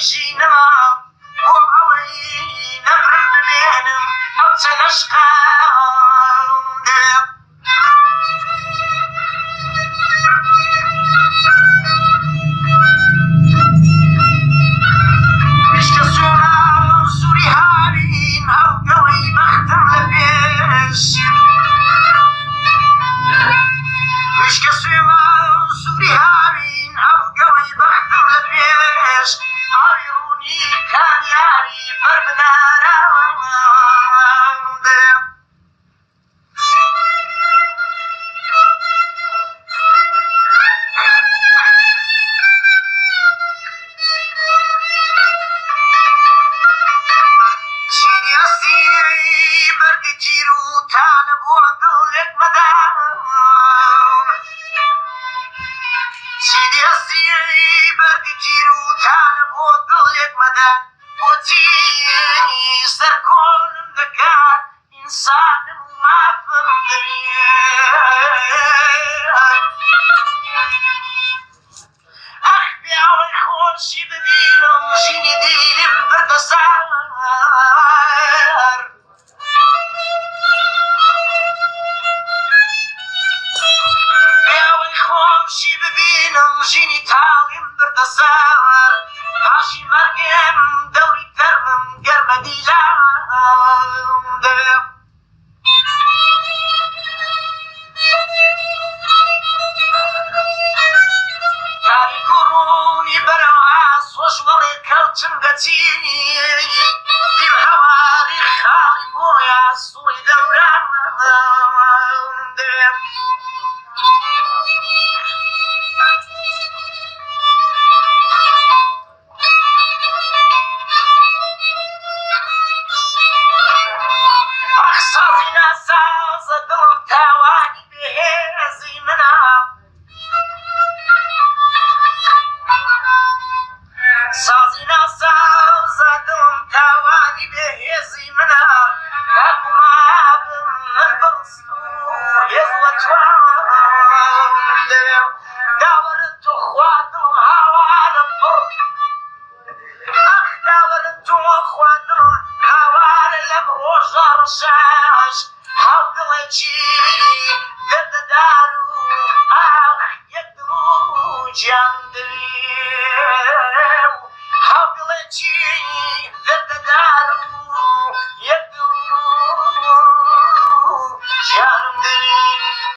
ژینمە بۆ ئەوەی نەمرم بمێنم ئەو چەنە شقام دەوێ. ویشکە سۆما سووری هاوین هەڵگەڵی بەختم لە پێش. ویشکە سوێما سووری هاوین هەڵگەڵی بەختم لە پێش. ئاوی ڕوونی کامیاوی بەر بنارام دەوێ. چینی ئەسیری بەردی تیر و تانە بۆ دڵ لێک مەدە. چینی ئەسیری بەردی تیر و تانە بۆ دڵ لێک مەدە. بۆچی سەرکۆنم دەکات ئینسانم و مافم دەوێ. ئەخ بێ ئەوەی خۆشی ببینم ژینی دیلم بردە سەر. بێ ئەوەی خۆشی ببینم ژینی تاڵیم بردە سەر. پاشی مەرگم دەوری تەرمم گەرمە دیلام دەوێ. تاریک و ڕوونی بەرەو ئاسۆش وەڕێ کەوتم دەچی. دیم هەواری خاڵی بۆیە سوڕی دەورام دەوێ. ئاخ سازی ناسازە دڵم تاوانی بێهێزی منە. سازی ناسازە دڵم تاوانی بێهێزی منە. تاکو مابم من بڕست و هێز لە توام دەوێ. داوەرن توخوا دڵم هاوارە پڕ. ئاخ داوەرن توخوا دڵم هاوارە لەم ڕۆژە ڕەشەش. هاودڵێکی دەردەدار و ئاخ یەک دڵ و گیانم دەوێ.